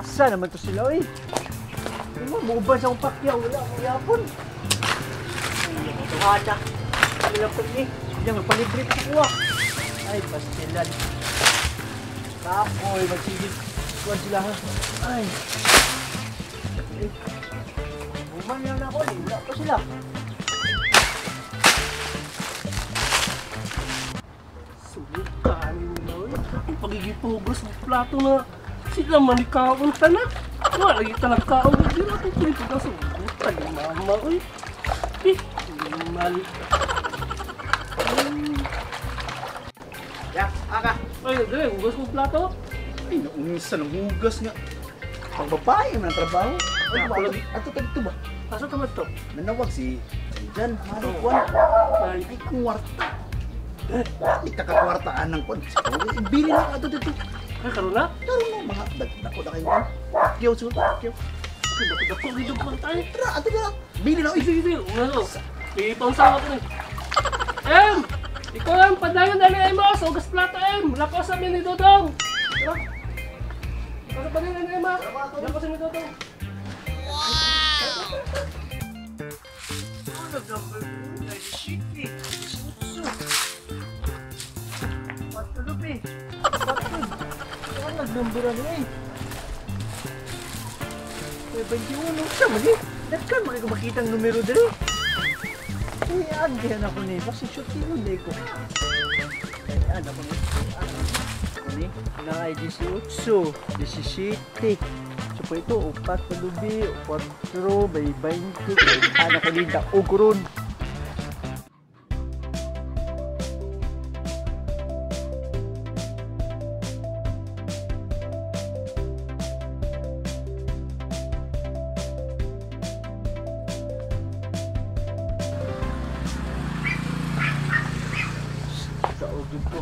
Asa naman to sila, oy? Ano, muuban sa akong pakyaw. Wala akong yapon. Ay, ito hata. Wala ko ni. Diyan, magpalibre pa sa kuha. Ay, pastilan. Kapoy, magsigil. Kuha sila, ha? Ay. Ay. Uban lang ako, eh. Wala pa sila. Subukan nila, oy. Ang pagigipugos ng plato na sila manikaon ta na. Wala lagi talang kaon. Hindi na ito ito na subukan ni mama, oy. Eh, mal. Ya, aka. Ay, dali, hugas mo plato. Ay, naungisa ng hugas nga. Pagbabae man ang trabaho. Ay, Ako lagi. ato tagto ba? Asa tamad to? Nanawag si Jan, Mari Kwan. Ay, Ay, kwarta. Di ka kakwartaan ng kwan. Bili lang ato dito. ay, karon na? Karon mo, mga dako na kayo. Pakyaw, siguro, pakyaw. Ay, dako-dako, dito pa tayo. Tara, ato na. Bili na, Ay, sige, sige. Una to. Ipausawa ko rin. Em! Ikaw lang, padayon dali em mo. Sa hugas plato, em. Lako sa amin ni Dodong. Tara. Tara, padayon dali em, ha. Lako sa amin ni Dodong. Nagnumbura niya eh. May 21 siya man eh. Dagkan mo kayo makita ang numero dito. Eh, agyan ako ni. Basta shoot yun eh ko. Ay, ako ni. Ako ni. Na ay 18, 17. So po ito, 4 palubi, 4 by 20. Ano ko ni daog ron. Daog jud ko.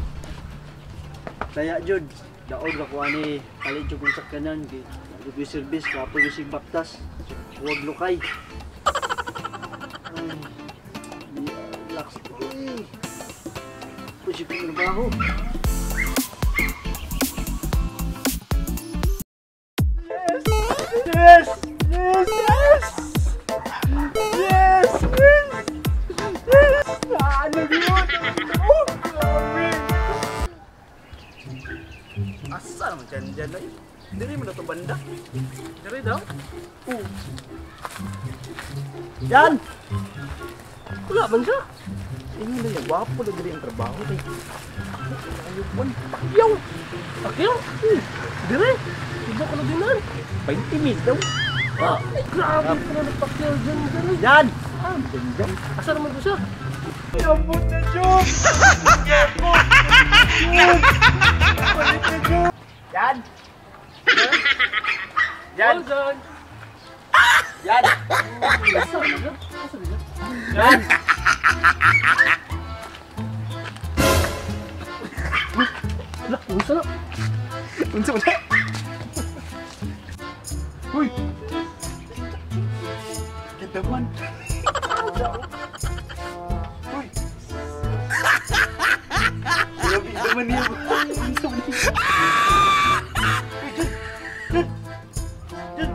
Kaya jud, daog ako ani palit jud kong sakyanan kay jud service kapoy jud sig baktas. Huwag lukay. Ay, relax. Uy. Push ko trabaho. Yes! Yes! Yes! Yes! Yes! Yes! Ano yun? Oh, grabe! Asa naman dyan dyan ay? Hindi mo na ito banda. Dari daw? Oo. Yan! Wala man siya. Ini na yung wapo na diri ang trabaho. Ayun, pakyaw! Pakyaw? Dire? Iba ko na dinan. 20 mil daw. Ah, grabe ka na nagpakyaw dyan dyan. Yan! Ah, dyan dyan. Asa naman ko siya? Yabot na joke! Yabot na joke! Palit na joke! Yan! Yan! Oh, Jan! Yan! Asa naman siya? Asa naman siya? Yan! Lah, unsa na? Unsa ba na? Uy! Kita man. Uy! Grabe naman niya. Unsa ba niya? Uy, Jun! Jun! Jun!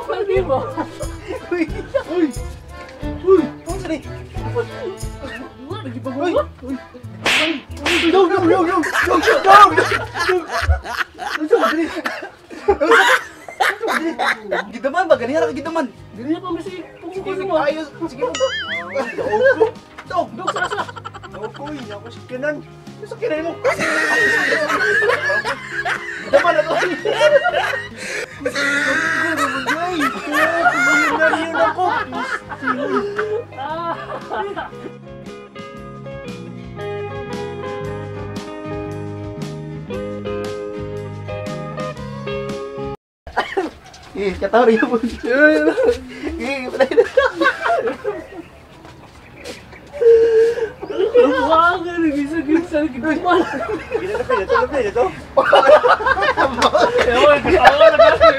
Pwede mo? Uy! Uy! Uy! Unsa ni? Wala, nagipag-uwi. Uy! Uy! Go! Go! Go! Go! Go! Go! Go! Unsa ba ni? Unsa ba ni? Gidaman ba? Ganiha ka gidaman. Ganiha pa masi Sige, pungko mo. ayos. Sige mo. Daog ko. Daog. Dog sa asa. Daog ko, eh. Ako sakyanan. Sakyanan mo. Gidaman ako. Ay, milyonaryo na ko. Eh, katawa rin yun. Eh, patay na. Wag, nagisa-gisa, nagigumala. Ito, ito. Ewan, katawa na kasi.